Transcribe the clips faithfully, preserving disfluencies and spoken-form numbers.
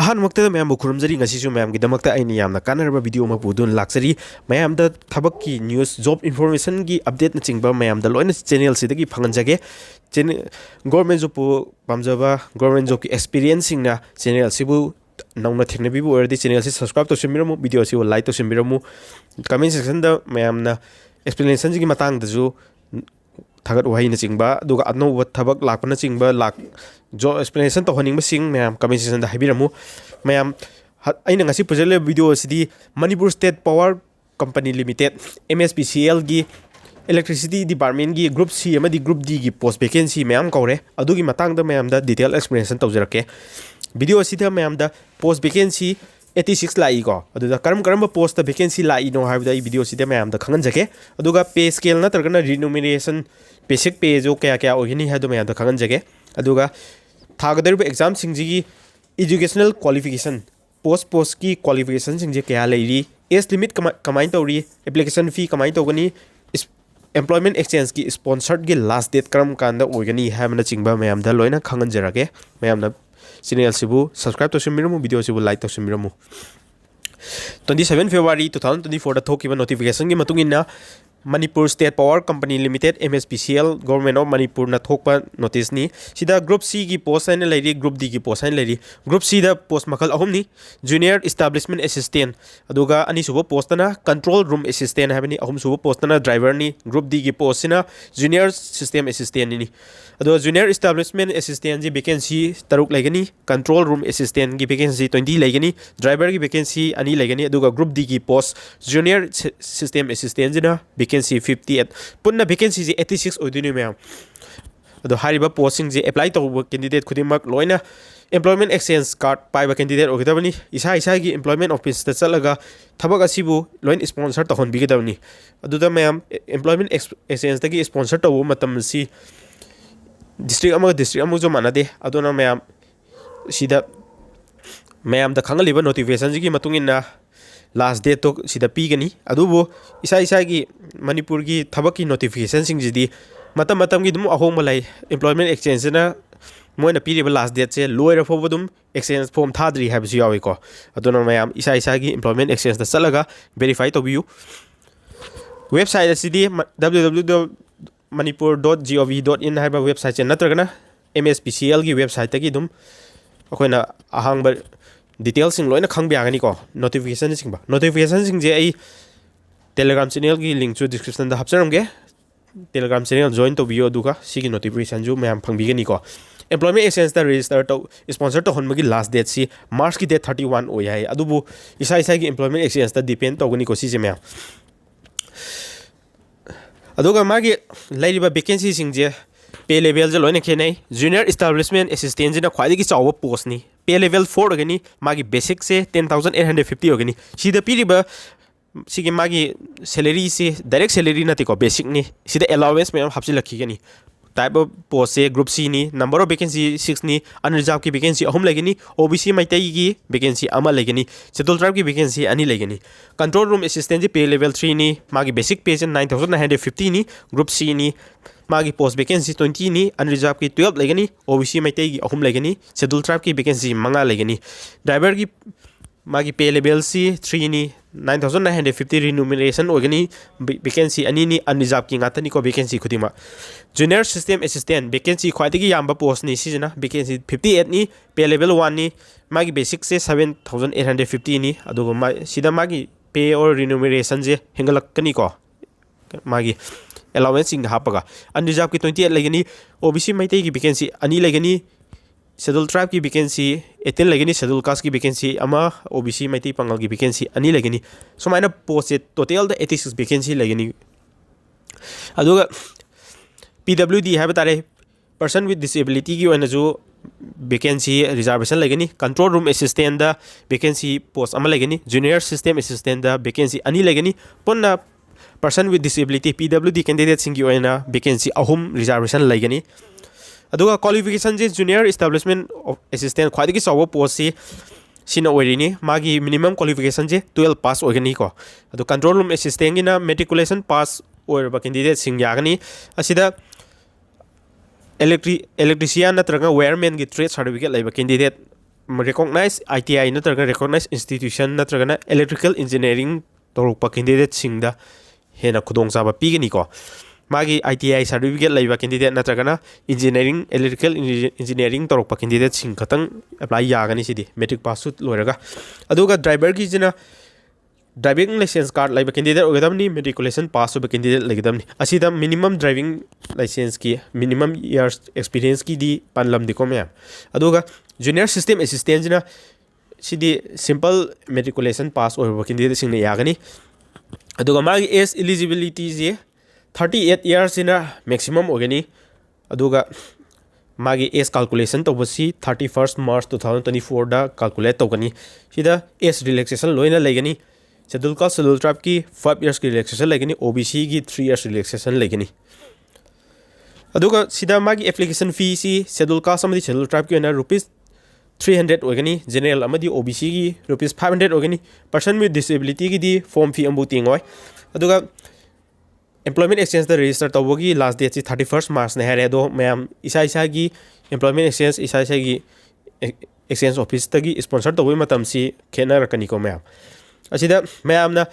ꯑꯍꯥꯟꯕꯃꯛꯇꯗ ꯃꯌꯥꯝꯕꯨ ꯈꯨꯔꯨꯝꯖꯔꯤ꯫ ꯉꯁꯤꯁꯨ ꯃꯌꯥꯝꯒꯤꯗꯃꯛꯇ ꯑꯩꯅ ꯌꯥꯝꯅ ꯀꯥꯟꯅꯔꯕ video ꯑꯃ ꯄꯨꯗꯨꯅ ꯂꯥꯛꯆꯔꯤ꯫ ꯃꯌꯥꯝꯗ ꯊꯕꯛꯀꯤ news, job informationꯒꯤ updateꯅꯆꯤꯡꯕ ꯃꯌꯥꯝꯗ ꯂꯣꯏꯅ channelꯁꯤꯗꯒꯤ ꯐꯪꯍꯟꯖꯒꯦ꯫ Channel, government jobꯄꯨ ꯄꯥꯝꯖꯕ, government jobꯀꯤ experienceꯁꯤꯡꯅ channelꯁꯤꯕꯨ ꯅꯧꯅ ꯊꯦꯡꯅꯕꯤꯕ ꯑꯣꯏꯔꯗꯤ channelꯁꯤ subscribe ꯇꯧꯁꯤꯟꯕꯤꯔꯝꯃꯨ, videoꯁꯤꯕꯨ like ꯇꯧꯁꯤꯟꯕꯤꯔꯝꯃꯨ, comment sectionꯗ ꯃꯌꯥꯝꯅ explanationꯁꯤꯒꯤ ꯃꯇꯥꯡꯗꯁꯨ ꯊꯥꯒꯠ ꯋꯥꯍꯩꯅꯆꯤꯡꯕ, ꯑꯗꯨꯒ ꯑꯅꯧꯕ ꯊꯕꯛ ꯂꯥꯛꯄꯅꯆꯤꯡꯕ ꯂꯥꯛ-, job explanation ꯇꯧꯍꯟꯅꯤꯡꯕꯁꯤꯡ ꯃꯌꯥꯝ comment sectionꯗ ꯍꯥꯏꯕꯤꯔꯝꯃꯨ꯫ ꯃꯌꯥꯝ, ꯍ-, ꯑꯩꯅ ꯉꯁꯤ ꯄꯨꯖꯔꯛꯂꯤꯕ video ꯑꯁꯤꯗꯤ Manipur State Power Company Limited, MSPCLꯒꯤ electricity departmentꯀꯤ group C ꯑꯃꯗꯤ group Dꯒꯤ post vacancy ꯃꯌꯥꯝ ꯀꯧꯔꯦ꯫ ꯑꯗꯨꯒꯤ ꯃꯇꯥꯡꯗ ꯃꯌꯥꯝꯗ detail explanation ꯇꯧꯖꯔꯛꯀꯦ꯫ Video ꯑꯁꯤꯗ ꯃꯌꯥꯝꯗ post vacancy eighty six ꯂꯥꯛꯏꯀꯣ꯫ ꯑꯗꯨꯗ ꯀꯔꯝ ꯀꯔꯝꯕ postꯇ vacancy ꯂꯥꯛꯏꯅꯣ ꯍꯥꯏꯕꯗ ꯑꯩ videoꯁꯤꯗ ꯃꯌꯥꯝꯗ ꯈꯪꯍꯟꯖꯒꯦ꯫ ꯑꯗꯨꯒ pay scale ꯅꯠꯇ꯭ꯔꯒꯅ remuneration, basic payꯁꯨ ꯀꯌꯥ ꯀꯌꯥ ꯑꯣꯏꯒꯅꯤ ꯍꯥꯏꯕꯗꯣ ꯃꯌꯥꯝꯗ ꯈꯪꯍꯟꯖꯒꯦ꯫ ꯑꯗꯨꯒ ꯊꯥꯒꯗꯧꯔꯤꯕ examꯁꯤꯡꯁꯤꯒꯤ educational qualification, post postꯀꯤ qualificationꯁꯤꯡꯁꯦ ꯀꯌꯥ ꯂꯩꯔꯤ, age limit ꯀꯃꯥꯏ-, ꯀꯃꯥꯏꯅ ꯇꯧꯔꯤ, application fee ꯀꯃꯥꯏꯅ ꯇꯧꯒꯅꯤ, is-, employment exchangeꯀꯤ sponsoredꯀꯤ last date ꯀꯔꯝ ꯀꯥꯟꯗ ꯑꯣꯏꯒꯅꯤ ꯍꯥꯏꯕꯅꯆꯤꯡꯕ ꯃꯌꯥꯝꯗ ꯂꯣꯏꯅ ꯈꯪꯍꯟꯖꯔꯒꯦ꯫ ꯃꯌꯥꯝꯅ channelꯁꯤꯕꯨ subscribe ꯇꯧꯁꯤꯟꯕꯤꯔꯝꯃꯨ, videoꯁꯤꯕꯨ like ꯇꯧꯁꯤꯟꯕꯤꯔꯝꯃꯨ꯫ Twenty seven February two thousand twenty fourꯗ ꯊꯣꯛꯈꯤꯕ notificationꯒꯤ ꯃꯇꯨꯡ ꯏꯟꯅ Manipur State Power Company Limited, MSPCL, Government of Manipurꯅ ꯊꯣꯛꯄ noticeꯅꯤ꯫ ꯁꯤꯗ group Cꯒꯤ post ꯍꯥꯏꯅ ꯂꯩꯔꯤ, group Dꯒꯤ post ꯍꯥꯏꯅ ꯂꯩꯔꯤ꯫ Group Cꯗ post ꯃꯈꯜ ꯑꯍꯨꯝꯅꯤ: Junior Establishment Assistant, ꯑꯗꯨꯒ ꯑꯅꯤꯁꯨꯕ postꯇꯅ Control Room Assistant ꯍꯥꯏꯕꯅꯤ, ꯑꯍꯨꯝꯁꯨꯕ postꯇꯅ driverꯅꯤ꯫ Group Dꯒꯤ postꯁꯤꯅ Junior System Assistantꯅꯤ꯫ ꯑꯗꯣ Junior Establishment Assistantꯁꯤ vacancy ꯇꯔꯨꯛ ꯂꯩꯒꯅꯤ, Control Room Assistantꯒꯤ vacancy twenty ꯂꯩꯒꯅꯤ, driverꯒꯤ vacancy ꯑꯅꯤ ꯂꯩꯒꯅꯤ, ꯑꯗꯨꯒ group Dꯒꯤ post Junior Sy-, System Assistantꯁꯤꯅ vacancy fifty eight, ꯄꯨꯟꯅ vacancyꯁꯦ eighty six ꯑꯣꯏꯗꯣꯏꯅꯤ ꯃꯌꯥꯝ꯫ ꯑꯗꯣ ꯍꯥꯏꯔꯤꯕ postꯁꯤꯡꯁꯦ apply ꯇꯧꯕ candidate ꯈꯨꯗꯤꯡꯃꯛ ꯂꯣꯏꯅ employment exchange card ꯄꯥꯏꯕ candidate ꯑꯣꯏꯒꯗꯕꯅꯤ꯫ ꯏꯁꯥ ꯏꯁꯥꯒꯤ employment officeꯇ ꯆꯠꯂꯒ ꯊꯕꯛ ꯑꯁꯤꯕꯨ ꯂꯣꯏꯅ sponsor ꯇꯧꯍꯟꯕꯤꯒꯗꯕꯅꯤ꯫ ꯑꯗꯨꯗ ꯃꯌꯥꯝ employment ex-, exchangeꯇꯒꯤ sponsor ꯇꯧꯕ ꯃꯇꯝ ꯑꯁꯤ district ꯑꯃꯒ district ꯑꯃꯒꯁꯨ ꯃꯥꯟꯅꯗꯦ꯫ ꯑꯗꯨꯅ ꯃꯌꯥꯝ ꯁꯤꯗ ꯃꯌꯥꯝꯗ ꯈꯪꯍꯜꯂꯤꯕ notificationꯁꯤꯒꯤ ꯃꯇꯨꯡ ꯏꯟꯅ last dateꯇꯣ ꯁꯤꯗ ꯄꯤꯒꯅꯤ꯫ ꯑꯗꯨꯕꯨ ꯏꯁꯥ ꯏꯁꯥꯒꯤ ꯃꯅꯤꯄꯨꯔꯒꯤ ꯊꯕꯛꯀꯤ notificationꯁꯤꯡꯁꯤꯗꯤ ꯃꯇꯝ ꯃꯇꯝꯒꯤ ꯑꯗꯨꯝ ꯑꯍꯣꯡꯕ ꯂꯩ꯫ Employment exchangeꯁꯤꯅ ꯃꯣꯏꯅ ꯄꯤꯔꯤꯕ ꯂꯥꯁ ꯗꯦꯠꯁꯦ ꯂꯣꯏꯔ ꯐꯥꯎꯕ ꯑꯗꯨꯝ ꯑꯦꯛꯁꯆꯦꯟꯖ ꯐꯣꯔꯝ ꯊꯥꯗ꯭ꯔꯤ ꯍꯥꯏꯕꯁꯨ ꯌꯥꯎꯏꯀꯣ꯫ ꯑꯗꯨꯅ ꯃꯌꯥꯝ ꯏꯁꯥ ꯏꯁꯥꯒꯤ employment exchangeꯇ ꯆꯠꯂꯒ ꯚꯦꯔꯤꯐꯥꯏ ꯇꯧꯕꯤꯌꯨ꯫ ꯋꯦꯕꯁꯥꯏꯠ ꯑꯁꯤꯗꯤ www.manipur.gov.in ꯍꯥꯏꯕ ꯋꯦꯕꯁꯥꯏꯠꯁꯦ ꯅꯠꯇ꯭ꯔꯒꯅ M S P C Lꯒꯤ ꯋꯦꯕꯁꯥꯏꯠꯇꯒꯤ ꯑꯗꯨꯝ ꯑꯩꯈꯣꯏꯅ ꯑꯍꯥꯡꯕ ꯗꯤꯇꯦꯜꯁꯤꯡ ꯂꯣꯏꯅ ꯈꯪꯕ ꯌꯥꯒꯅꯤꯀꯣ꯫ ꯅꯣꯇꯤꯐꯤꯀꯦꯁꯟꯁꯤꯡꯕ ꯅꯣꯇꯤꯐꯤꯀꯦꯁꯟꯁꯤꯡꯁꯦ ꯑꯩ Telegram channelꯒꯤ linkꯁꯨ descriptionꯗ ꯍꯥꯞꯆꯔꯝꯒꯦ꯫ Telegram channel join ꯇꯧꯕꯤꯌꯨ, ꯑꯗꯨꯒ ꯁꯤꯒꯤ notificationꯁꯨ ꯃꯌꯥꯝ ꯐꯪꯕꯤꯒꯅꯤꯀꯣ꯫ Employment exchangeꯇ register ꯇꯧ sponsor ꯇꯧꯍꯟꯕꯒꯤ last dateꯁꯤ Marchꯀꯤ date thirty one ꯑꯣꯏ ꯍꯥꯏ꯫ ꯑꯗꯨꯕꯨ ꯏꯁꯥ ꯏꯁꯥꯒꯤ employment exchangeꯇ depend ꯇꯧꯒꯅꯤꯀꯣ ꯁꯤꯁꯦ ꯃꯌꯥꯝ꯫ ꯑꯗꯨꯒ ꯃꯥꯒꯤ ꯂꯩꯔꯤꯕ vacancyꯁꯤꯡꯁꯦ pay levelꯁꯦ ꯂꯣꯏꯅ ꯈꯦꯠꯅꯩ꯫ Junior Establishment Assistantꯁꯤꯅ ꯈ꯭ꯋꯥꯏꯗꯒꯤ ꯆꯥꯎꯕ postꯅꯤ꯫ Pay level four ꯑꯣꯏꯒꯅꯤ꯫ ꯃꯥꯒꯤ basicꯁꯦ ten thousand eight hundred fifty ꯑꯣꯏꯒꯅꯤ꯫ ꯁꯤꯗ ꯄꯤꯔꯤꯕ ꯁꯤꯒꯤ ꯃꯥꯒꯤ salaryꯁꯤ direct salary ꯅꯠꯇꯦꯀꯣ, basicꯅꯤ꯫ ꯁꯤꯗ allowance ꯃꯌꯥꯝ ꯍꯥꯞꯆꯤꯜꯂꯛꯈꯤꯒꯅꯤ꯫ Type of postꯁꯦ group Cꯅꯤ꯫ Number of vacancy sixꯅꯤ꯫ Unreservedꯀꯤ vacancy ꯑꯍꯨꯝ ꯂꯩꯒꯅꯤ꯫ O B C ꯃꯩꯇꯩꯒꯤ vacancy ꯑꯃ ꯂꯩꯒꯅꯤ꯫ Scheduled tribeꯀꯤ vacancy ꯑꯅꯤ ꯂꯩꯒꯅꯤ꯫ Control room assistantꯁꯤ pay level threeꯅꯤ꯫ ꯃꯥꯒꯤ basic payꯁꯦ nine thousand nine hundred fiftyꯅꯤ꯫ Group Cꯅꯤ꯫ ꯃꯥꯒꯤ post vacancy twentyꯅꯤ꯫ Unreservedꯀꯤ twelve ꯂꯩꯒꯅꯤ꯫ O B C ꯃꯩꯇꯩꯒꯤ ꯑꯍꯨꯝ ꯂꯩꯒꯅꯤ꯫ Scheduled tribeꯀꯤ vacancy ꯃꯉꯥ ꯂꯩꯒꯅꯤ꯫ Driverꯒꯤ ꯃꯥꯒꯤ pay levelꯁꯤ threeꯅꯤ꯫ Nine thousand nine hundred fifty remuneration ꯑꯣꯏꯒꯅꯤ꯫ Vacancy ꯑꯅꯤꯅꯤ꯫ Unreservedꯀꯤ ꯉꯥꯛꯇꯅꯤꯀꯣ vacancy ꯈꯨꯗꯤꯡꯃꯛ꯫ Junior System Assistant vacancy ꯈ꯭ꯋꯥꯏꯗꯒꯤ ꯌꯥꯝꯕ postꯅꯤ ꯁꯤꯁꯤꯅ꯫ Vacancy fifty eightꯅꯤ꯫ Pay level oneꯅꯤ꯫ ꯃꯥꯒꯤ basicꯁꯦ seven thousand eight hundred fiftyꯅꯤ꯫ ꯑꯗꯨꯒ ꯃꯥ ꯁꯤꯗ ꯃꯥꯒꯤ pay or remunerationꯁꯦ ꯍꯦꯟꯒꯠꯂꯛꯀꯅꯤꯀꯣ, ꯃꯥꯒꯤ allowanceꯁꯤꯡꯗ ꯍꯥꯞꯄꯒ꯫ Unreservedꯀꯤ twenty eight ꯂꯩꯒꯅꯤ꯫ O B C ꯃꯩꯇꯩꯒꯤ vacancy ꯑꯅꯤ ꯂꯩꯒꯅꯤ꯫ Scheduled tribeꯀꯤ vacancy eighteen ꯂꯩꯒꯅꯤ꯫ Scheduled casteꯀꯤ vacancy ꯑꯃ, O B C Meitei ꯄꯥꯉꯜꯒꯤ vacancy ꯑꯅꯤ ꯂꯩꯒꯅꯤ꯫ ꯁꯨꯃꯥꯏꯅ postꯁꯦ totalꯗ eighty six vacancy ꯂꯩꯒꯅꯤ꯫ ꯑꯗꯨꯒ P W D ꯍꯥꯏꯕ ꯇꯥꯔꯦ, Person with Disabilityꯒꯤ ꯑꯣꯏꯅꯁꯨ vacancy reservation ꯂꯩꯒꯅꯤ꯫ Control room assistantꯗ vacancy post ꯑꯃ ꯂꯩꯒꯅꯤ꯫ Junior System Assistantꯗ vacancy ꯑꯅꯤ ꯂꯩꯒꯅꯤ꯫ ꯄꯨꯟꯅ Person with Disability, P W D candidateꯁꯤꯡꯒꯤ ꯑꯣꯏꯅ vacancy ꯑꯍꯨꯝ reservation ꯂꯩꯒꯅꯤ꯫ ꯑꯗꯨꯒ qualificationꯁꯦ Junior Establishment Assistant ꯈ꯭ꯋꯥꯏꯗꯒꯤ ꯆꯥꯎꯕ postꯁꯤ ꯁꯤꯅ ꯑꯣꯏꯔꯤꯅꯤ꯫ ꯃꯥꯒꯤ minimum qualificationꯁꯦ twelve pass ꯑꯣꯏꯒꯅꯤꯀꯣ꯫ ꯑꯗꯣ Control room assistantꯒꯤꯅ matriculation pass ꯑꯣꯏꯔꯕ candidateꯁꯤꯡ ꯌꯥꯒꯅꯤ꯫ ꯑꯁꯤꯗ electri electrician ꯅꯠꯇ꯭ꯔꯒ wiremanꯒꯤ trade certificate ꯂꯩꯕ candidate, recognized I T I ꯅꯠꯇ꯭ꯔꯒ recognized institution ꯅꯠꯇ꯭ꯔꯒꯅ electrical engineering ꯇꯧꯔꯛꯄ candidateꯁꯤꯡꯗ ꯍꯦꯟꯅ ꯈꯨꯗꯣꯡꯆꯥꯕ ꯄꯤꯒꯅꯤꯀꯣ꯫ ꯃꯥꯒꯤ I T I certificate ꯂꯩꯕ candidate ꯅꯠꯇ꯭ꯔꯒꯅ engineering, electrical engineering ꯇꯧꯔꯛꯄ candidateꯁꯤꯡ ꯈꯛꯇꯪ apply ꯌꯥꯒꯅꯤ꯫ ꯁꯤꯗꯤ matric passꯁꯨ ꯂꯣꯏꯔꯒ꯫ ꯑꯗꯨꯒ driverꯒꯤꯁꯤꯅ driving license card ꯂꯩꯕ candidate ꯑꯣꯏꯒꯗꯕꯅꯤ, matriculation pass ꯑꯣꯏꯕ candidate ꯂꯩꯒꯗꯕꯅꯤ꯫ ꯑꯁꯤꯗ minimum driving licenseꯀꯤ minimum years experienceꯀꯤꯗꯤ ꯄꯥꯟꯂꯝꯗꯦꯀꯣ ꯃꯌꯥꯝ꯫ ꯑꯗꯨꯒ junior system assistantꯁꯤꯅ, ꯁꯤꯗꯤ simple matriculation pass ꯑꯣꯏꯔꯕ candidateꯁꯤꯡꯅ ꯌꯥꯒꯅꯤ꯫ ꯑꯗꯨꯒ ꯃꯥꯒꯤ age eligibilityꯁꯤ thirty eight yearsꯁꯤꯅ maximum ꯑꯣꯏꯒꯅꯤ꯫ ꯑꯗꯨꯒ ꯃꯥꯒꯤ age calculation ꯇꯧꯕꯁꯤ thirty first March two thousand twenty fourꯗ calculate ꯇꯧꯒꯅꯤ꯫ ꯁꯤꯗ age relaxation ꯂꯣꯏꯅ ꯂꯩꯒꯅꯤ꯫ Scheduled caste, scheduled tribeꯀꯤ five yearsꯀꯤ relaxation ꯂꯩꯒꯅꯤ, OBCꯒꯤ three years relaxation ꯂꯩꯒꯅꯤ꯫ ꯑꯗꯨꯒ ꯁꯤꯗ ꯃꯥꯒꯤ application feeꯁꯤ scheduled caste ꯑꯃꯗꯤ scheduled tribeꯀꯤ ꯑꯣꯏꯅ rupees three hundred ꯑꯣꯏꯒꯅꯤ, general ꯑꯃꯗꯤ OBCꯒꯤ rupees five hundred ꯑꯣꯏꯒꯅꯤ꯫ Person with disabilityꯒꯤꯗꯤ form fee ꯑꯃꯐꯥꯎ ꯇꯤꯡꯉꯣꯏ꯫ ꯑꯗꯨꯒ employment exchangeꯇ register ꯇꯧꯕꯒꯤ last dateꯁꯤ thirty first Marchꯅꯦ ꯍꯥꯏꯔꯦ꯫ ꯑꯗꯣ ꯃꯌꯥꯝ ꯏꯁꯥ ꯏꯁꯥꯒꯤ employment exchange, ꯏꯁꯥ ꯏꯁꯥꯒꯤ exchange officeꯇꯒꯤ sponsor ꯇꯧꯕꯒꯤ ꯃꯇꯝꯁꯤ ꯈꯦꯠꯅꯔꯛꯀꯅꯤꯀꯣ ꯃꯌꯥꯝ꯫ ꯑꯁꯤꯗ ꯃꯌꯥꯝꯅ,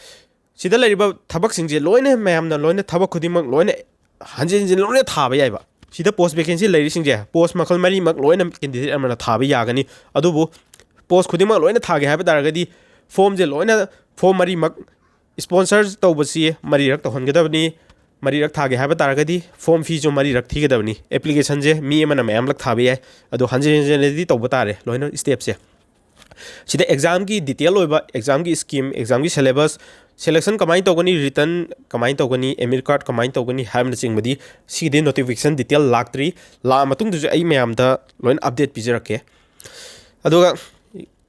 ꯁꯤꯗ ꯂꯩꯔꯤꯕ ꯊꯕꯛꯁꯤꯡꯁꯦ ꯂꯣꯏꯅ, ꯃꯌꯥꯝꯅ ꯂꯣꯏꯅ ꯊꯕꯛ ꯈꯨꯗꯤꯡꯃꯛ ꯂꯣꯏꯅ ꯍꯟꯖꯤꯟ ꯍꯟꯖꯤꯟ ꯂꯣꯏꯅ ꯊꯥꯕ ꯌꯥꯏꯕ꯫ ꯁꯤꯗ post vacancy ꯂꯩꯔꯤꯁꯤꯡꯁꯦ, post ꯃꯈꯜ ꯃꯔꯤꯃꯛ ꯂꯣꯏꯅ candidate ꯑꯃꯅ ꯊꯥꯕ ꯌꯥꯒꯅꯤ꯫ ꯑꯗꯨꯕꯨ post ꯈꯨꯗꯤꯡꯃꯛ ꯂꯣꯏꯅ ꯊꯥꯒꯦ ꯍꯥꯏꯕ ꯇꯥꯔꯒꯗꯤ, formꯁꯦ ꯂꯣꯏꯅ, form ꯃꯔꯤꯃꯛ sponsor ꯇꯧꯕꯁꯤ ꯃꯔꯤꯔꯛ ꯇꯧꯍꯟꯒꯗꯕꯅꯤ꯫ ꯃꯔꯤꯔꯛ ꯊꯥꯒꯦ ꯍꯥꯏꯕ ꯇꯥꯔꯒꯗꯤ form feeꯁꯨ ꯃꯔꯤꯔꯛ ꯊꯤꯒꯗꯕꯅꯤ꯫ Applicationꯁꯦ ꯃꯤ ꯑꯃꯅ ꯃꯌꯥꯝꯂꯛ ꯊꯥꯕ ꯌꯥꯏ, ꯑꯗꯣ ꯍꯟꯖꯤꯟ ꯍꯟꯖꯤꯟꯅꯗꯤ ꯇꯧꯕ ꯇꯥꯔꯦ ꯂꯣꯏꯅ stepꯁꯦ꯫ ꯁꯤꯗ examꯒꯤ detail ꯑꯣꯏꯕ, examꯒꯤ scheme, examꯒꯤ syllabus, selection ꯀꯃꯥꯏꯅ ꯇꯧꯒꯅꯤ, written ꯀꯃꯥꯏꯅ ꯇꯧꯒꯅꯤ, admit card ꯀꯃꯥꯏꯅ ꯇꯧꯒꯅꯤ ꯍꯥꯏꯕꯅꯆꯤꯡꯕꯗꯤ ꯁꯤꯒꯤꯗꯤ notification detail ꯂꯥꯛꯇ꯭ꯔꯤ꯫ ꯂꯥꯛꯑ ꯃꯇꯨꯡꯗꯁꯨ ꯑꯩ ꯃꯌꯥꯝꯗ ꯂꯣꯏꯅ update ꯄꯤꯖꯔꯛꯀꯦ꯫ ꯑꯗꯨꯒ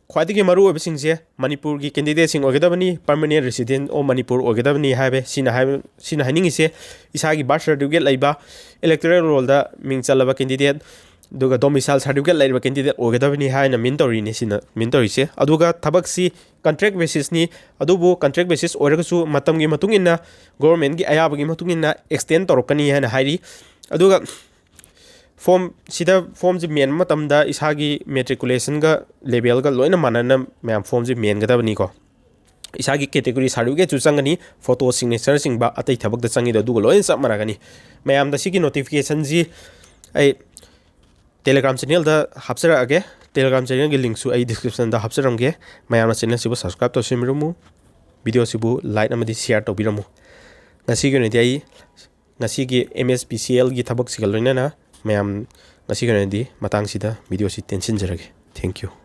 ꯈ꯭ꯋꯥꯏꯗꯒꯤ ꯃꯔꯨ ꯑꯣꯏꯕꯁꯤꯡꯁꯦ ꯃꯅꯤꯄꯨꯔꯒꯤ candidateꯁꯤꯡ ꯑꯣꯏꯒꯗꯕꯅꯤ, permanent resident of ꯃꯅꯤꯄꯨꯔ ꯑꯣꯏꯒꯗꯕꯅꯤ ꯍꯥꯏꯕ, ꯁꯤꯅ ꯍꯥꯏꯕ, ꯁꯤꯅ ꯍꯥꯏꯅꯤꯡꯉꯤꯁꯦ ꯏꯁꯥꯒꯤ birth certificate ꯂꯩꯕ, electoral rollꯗ ꯃꯤꯡ ꯆꯜꯂꯕ candidate, ꯑꯗꯨꯒ domicile certificate ꯂꯩꯔꯤꯕ candidate ꯑꯣꯏꯒꯗꯕꯅꯤ ꯍꯥꯏꯅ mean ꯇꯧꯔꯤꯅꯦ, ꯁꯤꯅ mean ꯇꯧꯔꯤꯁꯦ꯫ ꯑꯗꯨꯒ ꯊꯕꯛꯁꯤ contract basisꯅꯤ, ꯑꯗꯨꯕꯨ contract basis ꯑꯣꯏꯔꯒꯁꯨ ꯃꯇꯝꯒꯤ ꯃꯇꯨꯡ ꯏꯟꯅ, governmentꯀꯤ ꯑꯌꯥꯕꯒꯤ ꯃꯇꯨꯡ ꯏꯟꯅ extend ꯇꯧꯔꯛꯀꯅꯤ ꯍꯥꯏꯅ ꯍꯥꯏꯔꯤ꯫ ꯑꯗꯨꯒ ꯐꯣꯝ ꯁꯤꯗ ꯐꯣꯝꯁꯤ ꯃꯦꯟꯕ ꯃꯇꯝꯗ ꯏꯁꯥꯒꯤ ꯃꯦꯇ꯭ꯔꯤꯀꯨꯂꯦꯁꯟꯒ ꯂꯦꯕꯦꯜꯒ ꯂꯣꯏꯅ ꯃꯥꯟꯅꯅ ꯃꯌꯥꯝ ꯐꯣꯝꯁꯤ ꯃꯦꯟꯒꯗꯕꯅꯤꯀꯣ꯫ ꯏꯁꯥꯒꯤ ꯀꯦꯇꯦꯒꯣꯔꯤ ꯁꯥꯔꯇꯤꯐꯤꯀꯦꯠꯁꯨ ꯆꯪꯒꯅꯤ, ꯐꯣꯇꯣ ꯁꯤꯒꯅꯦꯆꯔꯅꯆꯤꯡꯕ ꯑꯇꯩ ꯊꯕꯛꯇ ꯆꯪꯉꯤꯗꯣ ꯑꯗꯨꯒ ꯂꯣꯏꯅ ꯆꯞ ꯃꯥꯟꯅꯒꯅꯤ꯫ ꯃꯌꯥꯝꯗ ꯁꯤꯒꯤ ꯅꯣꯇꯤꯐꯤꯀꯦꯁꯟꯁꯤ ꯑꯩ ꯇꯦꯂꯦꯒ꯭ꯔꯥꯝ ꯆꯦꯅꯦꯜꯗ ꯍꯥꯞꯆꯔꯛꯑꯒꯦ꯫ ꯇꯦꯂꯦꯒ꯭ꯔꯥꯝ ꯆꯦꯅꯦꯜꯒꯤ ꯂꯤꯡꯁꯨ ꯑꯩ ꯗꯤꯁꯀ꯭ꯔꯤꯞꯁꯟꯗ ꯍꯥꯞꯆꯔꯝꯒꯦ꯫ ꯃꯌꯥꯝꯅ ꯆꯦꯅꯦꯜꯁꯤꯕꯨ ꯁꯕꯁꯀ꯭ꯔꯥꯏꯕ ꯇꯧꯁꯤꯟꯕꯤꯔꯝꯃꯨ, ꯚꯤꯗꯤꯑꯣꯁꯤꯕꯨ ꯂꯥꯏꯛ ꯑꯃꯗꯤ ꯁꯤꯌꯥꯔ ꯇꯧꯕꯤꯔꯝꯃꯨ꯫ ꯉꯁꯤꯒꯤ ꯑꯣꯏꯅꯗꯤ ꯑꯩ ꯉꯁꯤꯒꯤ ꯑꯦꯝ ꯑꯦꯁ ꯄꯤ ꯁꯤ ꯑꯦꯜꯒꯤ ꯊꯕꯛꯁꯤꯒ ꯂꯣꯏꯅꯅ ꯃꯌꯥꯝ ꯉꯁꯤꯒꯤ ꯑꯣꯏꯅꯗꯤ ꯃꯇꯥꯡꯁꯤꯗ ꯚꯤꯗꯤꯑꯣꯁꯤ ꯇꯦꯟꯁꯤꯟꯖꯔꯒꯦ꯫ Thank you꯫